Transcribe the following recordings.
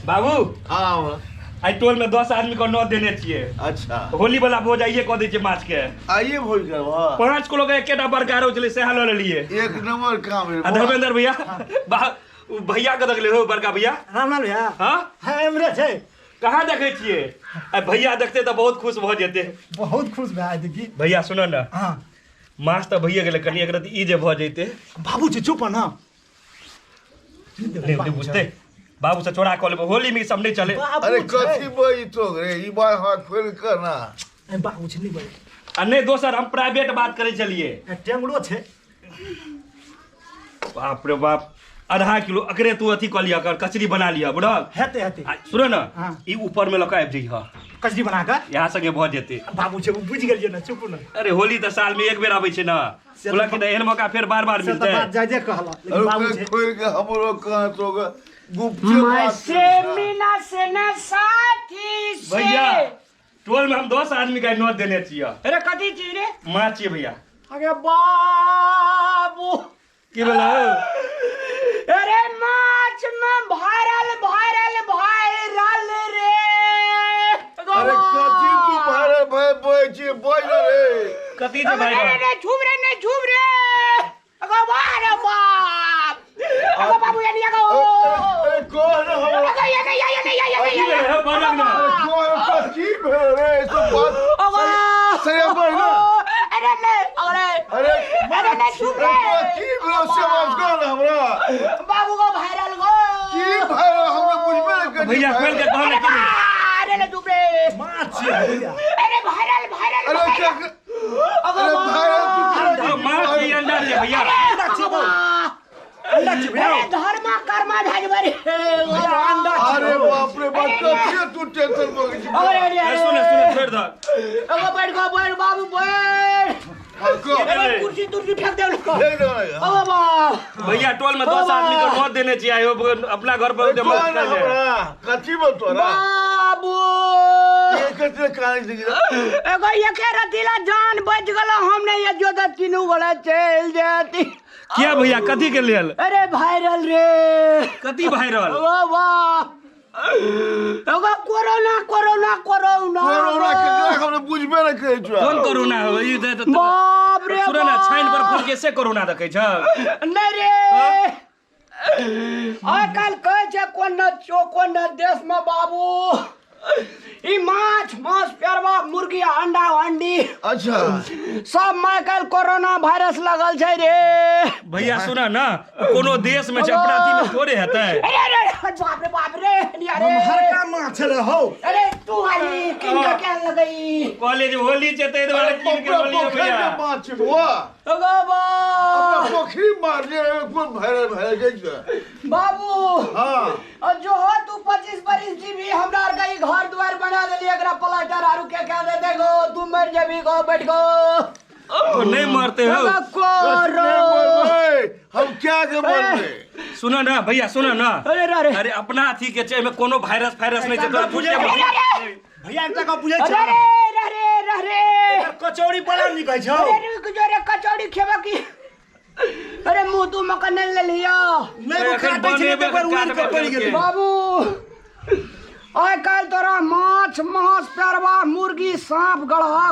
बाबू। हाँ। आइ टोल में 10 आदमी के नौ देने छियै। अच्छा। होली वाला भोज आइए कऽ दै छियै माछ के। आइए भोज करबा। 5 किलो के एकेटा बड़का रोज छलै, सएह लऽ लेलियै। एक नंबर काम रे। आ धर्मेंद्र भैया, उ भैया के देखले हो बड़का भैया? रामलाल भैया। हाँ? हाँ, एमरे छै। कहाँ देखै छियै? आ भैया देखते तऽ बहुत खुश भऽ जेतै। बहुत खुश भए जेतै की। भैया सुनऽ ने। हाँ। माछ तऽ भइए गेलै, कनि एक रति ई जे भऽ जैतै। बाबू जी चुप ना। नहीं, नहीं बुझते। बाबू से चोरा कऽ लेबै, होली में ई सब नहीं चले। बाबू अरे छै। कथी बई तो रे, ई बात हमरा खोल कर ना। ए, बाबू छै, नहीं बई। आ नहीं दोसर हम प्राइवेट बात करै छलियै। ए, टेंगड़ो छै। बाप रे बाप, आधा किलो अकरे तू अथी कऽ लिअ, कर कचरी बना लिअ, बुझल? हेतै, हेतै। आ, सुनो ने, हाँ। ई ऊपर में लऽ कऽ आबि जइह। कचरी बना कऽ? यहाँ संगे भऽ जेतै। बाबू छै, ओ बुझि गेलियै ने, चुप ने। अरे होली तऽ साल में एक बेर आबै छै ने। से तऽ बोला कि नहि, एहन मौका फेर बार बार से तऽ मिलतै। बात जायजे कहला, लेकिन अरे बाबू छै। खोल के हमरो कहाँ तो गुप्त बात से मीना से न साथी से। भैया, टोल में हम 10 आदमी के नोत देने छियै। अरे कथी चीज रे? माछ छियै भैया। अरे बाबू। की भेलै? अरे माछ में भरल भरल भाइरल रे। अरे कथी तू भरल भाई बोय छी, बोय न रे। कथी छै भाई? अरे नहीं छूब रे, नहीं छूब रे। अगो बाप रे बाप। अगो बाबू ये नहीं अगो। अरे कौन हमरा? अगो ये नहीं, ये नहीं, ये नहीं, की ये भेलै? नहीं। हे, बाजक ने। अरे कौन कथी भेल रे? सब बात अगो। सही बोल ना। अरे नहीं, अरे। अरे अरे नहीं छूब रे। कथी भेल से बात कर हमरा। बाबू को वायरल गो। की भाई हमरा बुझबे न करी। भैया खोल के कह ना की। अरे ले चुप रे। माछ छियै भैया। अरे वायरल, वायरल, अरे क्या? अगो अरे भाई तू ओ, माछ की अंडा छै भैया। अंडा छियै बौ। अंडा छियै भैया। अरे धर्मा कर्मा भेजबै रे। भैया, अंडा छियै। अरे बाप रे बाप, कथी तू टेंशन भऽ गेल? अरे, अरे, ए, सुन सुन, छोड़ि दह। अगो बैठ गो, बैठ बाबू बैठ। अरे कुर्सी तुर्सी फेंक दे लोग। फेंक दे ना। अगो बाप। भैया टोल में 10 आदमी के नोत देने छियै, आइयो अपना घर पर ओते माछ खाइ ले। हमरा कथी बतोरा? बाबू। ये कथी काने दिखी? एगो एके रतीला जान बच गेलो, हम नहीं ये जो तीनू गोला चल जाती। किया भैया, कथी के लेल? अरे वायरल रे। कथी वायरल? ओ वाह, एगो कोरोना कोरोना कोरोना। कोरोना केकरा हमरा बुझबे न करै छौ। कोन कोरोना हो ई? बाप रे। सुन ने, छानि पर फूल के से कोरोना देखै छ? नहीं रे, आइ काल्हि कहै छै कोन न चो कोन न देश में बाबू, ई माछ मांस पेरवा मुर्गी अंडा अंडी। अच्छा। सब में काल्हि कोरोना वायरस लगल छै रे। भैया सुन न, कोनो देश में छै, अपना अथी में थोड़े हेतै। अरे अरे अरे, बाप रे बाप रे, अरे हरका माछ रे हौ। अरे तू आई किन के क्या लगई? कॉलेज होली छै ताहि दुआरे कीन के अपना लऽ लिअ पोखरि भैया। के माछ बुआ। अगो बा। अपना पोखरी मार ले, कोन भरे भरे गई छै? बाबू। हाँ। और जो हो तू 25 बरिस जीवी, हमरा आर के ई घर द्वार बना देली, एकरा प्लास्टर आरू के क्या दे देगो, तू मर जेबी गो बैठ गो। ओ, नहीं मरते हो। कोरो। हम क्या के बोलबे? सुन न भैया, सुन न। अरे अरे। अरे अपना अथी के छै, एहिमे कोनो वायरस फायरस नहि छै, तोरा बुझे बुझे। अरे भैया, एकटा गप बुझै अरे छै? अरे अरे अरे। एकर कचौड़ी बड़ा नीक होइ छौ। अरे रुक जो रे, कचौड़ी खेबा की? अरे मुंह तू मकन नहीं ले लिया। नहि, ओ एखन काटै छलै तऽ बनेबे, ओकर उड़ि कऽ काटबे पड़ि गेलै। बाबू, आइ काल्हि तोरा माछ मांस पेरवा मुर्गी सांप गढ़हा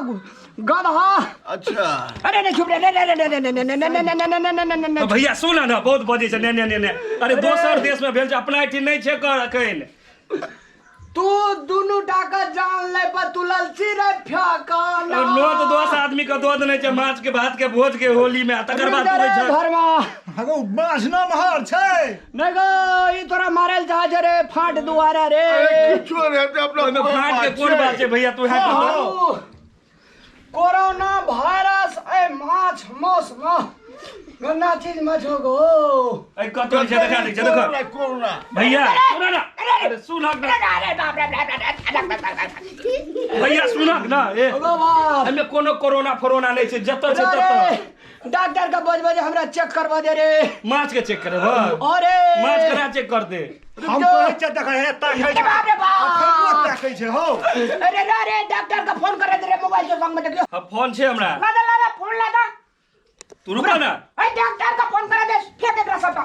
गदहा। अच्छा। अरे नहीं चुप रे रे रे रे रे रे रे रे रे रे रे रे रे रे रे। भैया सुन न, बहुत बजै छै ने ने ने ने। अरे दोसर देश में भेल छै, अपना एहिठाम नहि छै कर एखन। तू दुनू टाका जान ले पर तू ललची रे फेंका ना। नोत 10 आदमी के दऽ देने छै माछ के भात के भोज के होली में, आ तकर बाद तू रे कहै छह, धर्मा। हगो माछ न महर छै। नहीं गो, ई तोरा मारल चाहे छै रे फाट दुआरा रे। अरे किछो रहते अपना ओहिमे फाट के कोन बात छै भैया, तू है बाबू, कोरोना वायरस ए माछ मांस म गन्दा चीज मत हो गो। ए कतौ छै, देखा दै छै, देखो। कोरोना। भैया सुन न, अरे सुनक न। अरे बाप रे बाप रे बाप रे। भैया सुनक न, ए ओ बाप। एहिमे कोनो कोरोना फोरोना नहि छै, जतऽ छै अरे ततऽ। डॉक्टर का बज बज हमरा चेक करवा दे रे। माछ के चेक करे अरे माछ केना चेक कर दे? हम कहै छियै देखै हे ताकै अरे बाप रे बाप। अखनो ताकै छै हौ। अरे रे रे, डॉक्टर का फोन करे दे रे मोबाइल से संग में देखियो। अब फोन छै हमरा। ला दे, ला दे फोन ला दे। तू रुका ना। अरे डॉक्टर का फोन करे दे, फेंक एकरा सबटा।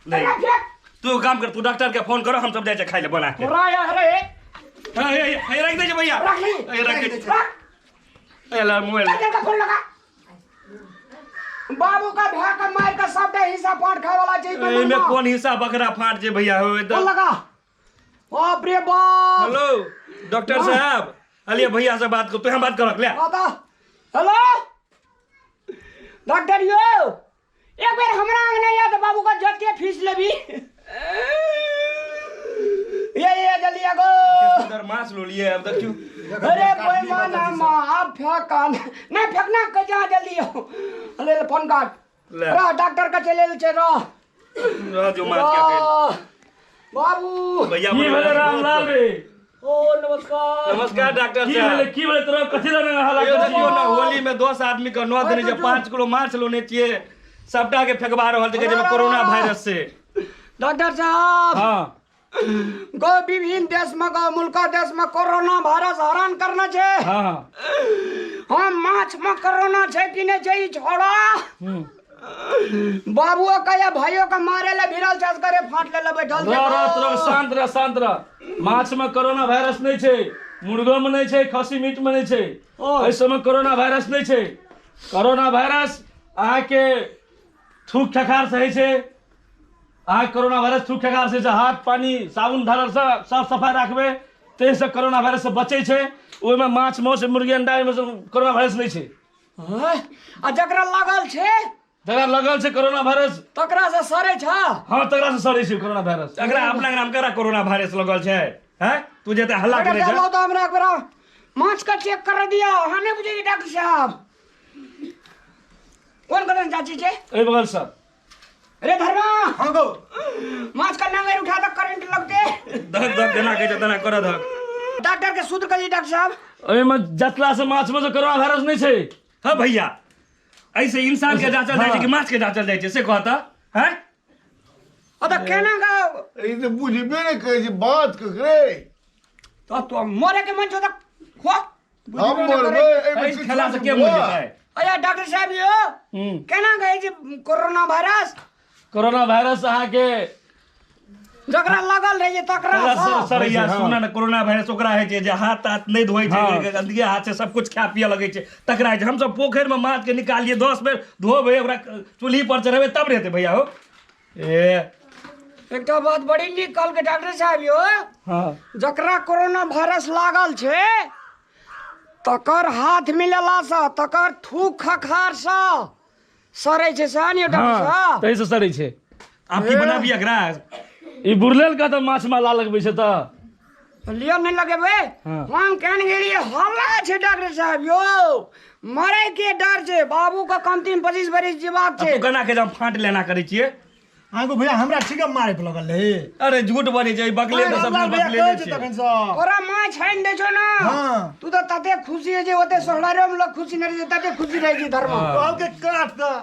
नहीं। अरे फेंक। तू एगो काम कर, तू डॉक्टर के फोन करो, हम सब जाइ छै खाइ ले बना के। तोरा या रे। हाँ, हे, हे, हे, रख दे छै भैया। रख ली। हे, रख दे छै। रख। हे, ला, मोबाइल। डॉक्टर का फोन लगा। बाबू का भैया का मार का सबटा हिस्सा फाट खाए वाला छै। एहिमे कोन हिस्सा बकरा फाट छै भैया हो फोन लगा। बाप रे बाप। हेलो डॉक्टर साहब, अलिए भैया से बात कर, तू हम बात करक ले। बता। हेलो डॉक्टर यो, एक बेर हमरा अंगना या त बाबू का जते फीस लेबी। ये ये जल्दी आगो। सुंदर माछ लो लिए अब देखियो। अरे बेईमान आप फेंका नहीं, फेंकना कजा जल्दी आओ। ले ले फोन काट। ले। रह डॉक्टर का चले ले रह। रह जो माछ क्या खेल। बाबू। भैया की भेलै रामलाल रे? ओ नमस्कार। नमस्कार डॉक्टर की साहब। भेलै, की भेलै तोरा कथी लऽ हल्ला यो करै देखियो ना, होली में 10 आदमी के 9 देने छै, 5 किलो माछ लोने छियै, सबटा के फेंकबा रहल छै, कहै छै कोरोना वायरस से। डॉक्टर साहब। हाँ। गो विभिन्न देश में, गो मुल्क देश में कोरोना वायरस हरान करना छे। हाँ। हम माछ में कोरोना छे कि नहीं छे ई छोड़ा। बाबुओ का या भाइयों का मारे ले भिड़ल छे, करे फाट ले ले बैठल छे। रह, रह, तोरा शांत रह, शांत रह। माछ में कोरोना वायरस नहीं छे, मुर्गो में नहीं छे, खसी मीट में नहीं छे, एहि सब में कोरोना वायरस नहीं छे। कोरोना वायरस अहाँ के थूक ठेखार से होइ छे, अहाँ कोरोना वायरस थूक ठेखार से होइ छे, हाथ पानी साबुन धारल से साफ सफाई राखबै ताहिसँ कोरोना वायरस से बचै छे। ओहिमे माछ मांस मुर्गी अंडा एहिमे सब कोरोना वायरस नहीं छे। हाँ? आ जकरा लागल छे? जकरा लगल छे कोरोना वायरस तकरा से सड़े छे। हाँ, तकरा से सड़े छे कोरोना वायरस। तकरा अपना नाम करा कोरोना वायरस लगल छे, हैं? तू जे त हल्ला करे छे। तो हमरा एक बेर माछ का चेक कर दिया। अहाँ नहीं बुझे डॉक्टर साहब कोन करन चाची छे? एहि बगल से। अरे धर्मा। हाँ गो। माछ का नांगेर उठा त करंट लगते। धक धक देना के तना कर धक। डॉक्टर के सूत्र करी डॉक्टर साहब। एहिमे जतला से माछ में से कोरोना वायरस नहीं छे। हाँ भैया, ऐसे इंसान के जांचल जाय छै कि माछ के जांचल जाय छै से कहता, हैं? अ त केना का ई त बुझबे नै करै छै बात ककरे। तो तो मरे के मन छौ त खो। हम मरबै, एहिमे एहि किछु खेला से के मरि जेतै? अरे डॉक्टर साहब यो केना कहै छै कोरोना वायरस? कोरोना वायरस अहाँ के जकरा लागल रहै छै तकरा तकरा सँ। सड़ै छै, भैया, हाँ। सुनऽ ने, कोरोना वायरस ओकरा होइ छै जे हाथ ताथ नहि धोइ छै, हाँ। गंदगी हाथ से सब कुछ खाए पिए लगै छै, तकरा होइ छै। हमसब पोखरि मे माछ के निकालियै, 10 बेर धोबै, ओकरा चूल्ही पर चढ़ेबै तब ने हेतै भैया हो। ए एकटा बात बड़ी नीक कहलकै डॉक्टर साहब यो। हाँ। जकरा कोरोना वायरस लागल छै तकर हाथ मिलेला सँ, तकर थूक खखार सँ सड़ै छै, सएह ने डॉक्टर हाँ, साहब? ताहि सँ सड़ै छै। आब की बनाबी एकरा? ई बुरलेल का तऽ माछ माला लगबै छै तऽ लियो नहीं लगेबै। हाँ। हम केन गेलियै हल्ला छै डॉक्टर साहब यो, मरे के डर छै, बाबू के कम 3-25 बरिस जीबाक छै। तू केना के हम फाँट लेना करै छियै? अहाँके भैया हमरा ठीके मारे पर लगल रहे। अरे झूठ बजै छै, बगले में सब रामलाल भैया बगले कहै में छै छै। तखन सँ। तोरा माछ आनि दै छौ ना। हाँ। तू तऽ तते खुशी होइ छै, ओते सोहरारो में लोग खुशी नहि रहै छै, तते खुशी रहै छै धर्म। कहलकै काट दऽ।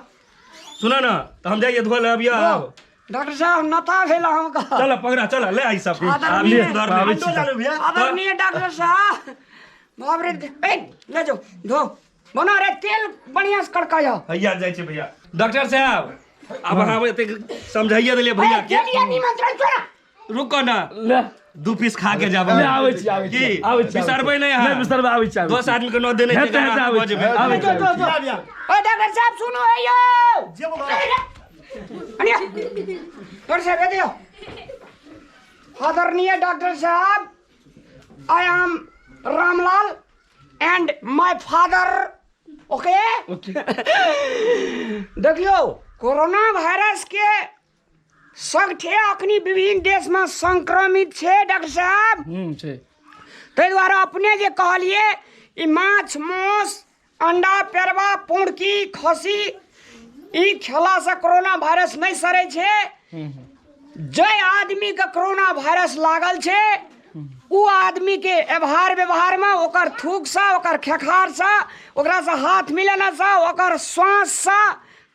सुनऽ ने, तऽ हम जाइए धोए लए अबियौ आब। डॉक्टर साहब नता भेल अहाँके। चल पकड़ा, चल ले आई सब। आदरणीय। आब सुधार ले। आबै छी। अंडो लालू भैया। आदरणीय डॉक्टर साहब, बाप रे, ए, ले जाओ धो बना रे तेल बढ़िया से कड़काया। भैया जाइ छै भैया। डॉक्टर साहब आब अहाँ एतेक समझाइए देलियै भैया के। ए, निमंत्रण छोड़ा। रुको ना, ले। 2 पीस खा के जाब। ले, आबै छी, आबै छी, की? आबै छी, बिसरबै नहि अहाँ। नहि बिसरबै, आबै छी, आबै 10 छी। आदमी के 9 देने छै, हेतै, हेतै, आबै छी, बजबै। आबै छी, जो, जो, आबै छी। जो। आबि आबि। ओ डॉक्टर साहब सुनू, हे यौ। जे बोलो। अनिया। डॉक्टर साहब, हे दियौ। आदरणीय डॉक्टर साहब, I am Ramlal and my father, okay? Okay. देखियौ, कोरोना वायरस के सगठे अखनी विभिन्न देश में संक्रमित छै डॉक्टर साहब। छै। ताहि दुआरे अपने जे कहलियै ई माछ मांस अंडा पेरवा पुड़की खसी ई खेलासँ कोरोना वायरस नहि सड़ै छै। जे आदमीके कोरोना वायरस लागल छै उ आदमीके व्यवहार व्यवहारमे ओकर थूकसँ, ओकर खेखारसँ, ओकरासँ हाथ मिलेलासँ, ओकर श्वाससँ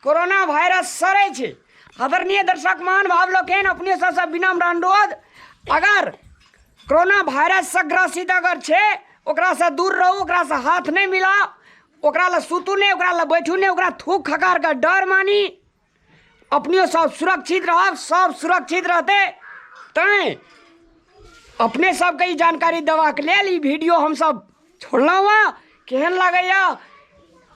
कोरोना वायरस सड़ै छै। आदरणीय दर्शक महानुभाव लोकनि, अपने सबसँ विनम्र अनुरोध, अगर कोरोना वायरससँ ग्रसित अगर छै ओकरासँ दूर रहू, ओकरासँ हाथ नहि मिलाउ, ओकरा लग सुतू नहि, ओकरा लग बैठू नहि, ओकरा थूक खकारके डर मानी। अपनियो सब सुरक्षित रहब, सब सुरक्षित रहते। तैँ अपने सबके ई जानकारी देबाक लेल ई वीडियो हमसब छोड़लहुँ हँ। केहन लागैया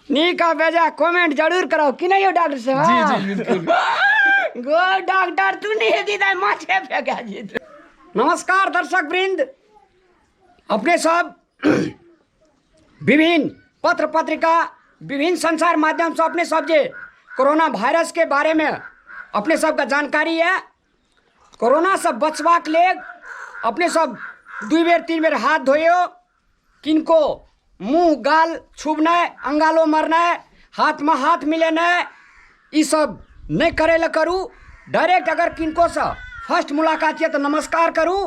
नीक आ बेजा कमेंट जरूर करब कि नहीं यौ डॉक्टर साहब? जी जी बिल्कुल। गो डॉक्टर तू नहीं हेती तऽ माछे फेका जेतै। नमस्कार दर्शक वृंद, अपने सब विभिन्न पत्र पत्रिका विभिन्न संचार माध्यम से अपने सब जे कोरोना वायरस के बारे में अपने सबके जानकारी है। कोरोना से बचबाक लेल अपने सब 2 बेर 3 बेर हाथ धोइयो, किनको मुँह गाल छुबनाइ, अंगालो मरनाइ, हाथमे हाथ मिलेनाइ, ई सब नहि करै लए करू। डायरेक्ट अगर किनकोसँ फर्स्ट मुलाकात यऽ तऽ नमस्कार करू,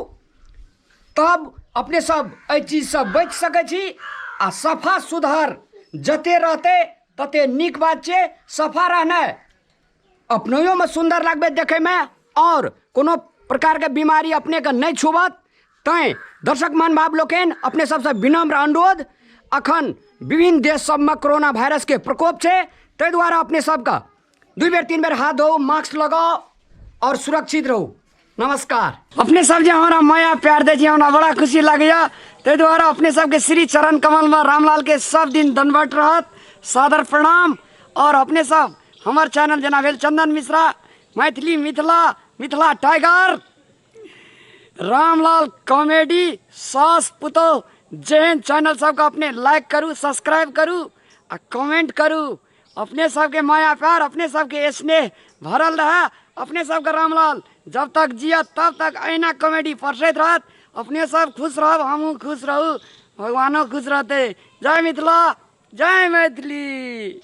तब अपने सब एहि चीजसँ बचि सकै छी। आ सफा सुधर जते रहतै तते नीक बात छै। सफा रहनाइ अपनोमे सुन्दर लगबै देखैमे और कोनो प्रकारके बीमारी अपनेके नहि छुबत। तैँ दर्शक महानुभाव लोकनि, अपने सबसँ विनम्र अनुरोध, अखन विभिन्न देश सबमे कोरोना वायरसके प्रकोप छै, ताहि दुआरे अपने सबके 2 बेर 3 बेर हाथ धोउ, मास्क लगाउ और सुरक्षित रहू। नमस्कार। अपने सब जे हमरा माया प्यार दै छी, हमरा बड़ा खुशी लगैया। ताहि दुआरे अपने सबके श्री चरण कमलमे रामलाल के सब दिन दंडवत रहत, सादर प्रणाम। और अपने सब हमर चैनल जेना भेल चंदन मिश्रा, मैथिली मिथिला, मिथिला टाइगर, रामलाल कॉमेडी, सास पुतोह जेहन चैनल सबके अपने लाइक करू, सब्सक्राइब करू आ कमेंट करू। अपने सबके माया प्यार, अपने सबके स्नेह भरल रहे। अपने सबके रामलाल जब तक जियत तब तक अहिना कॉमेडी परसैत रहत। अपने सब खुश रहब, हमहूँ खुश रहू, भगवानो खुश रहते। जय मिथिला, जय मैथिली।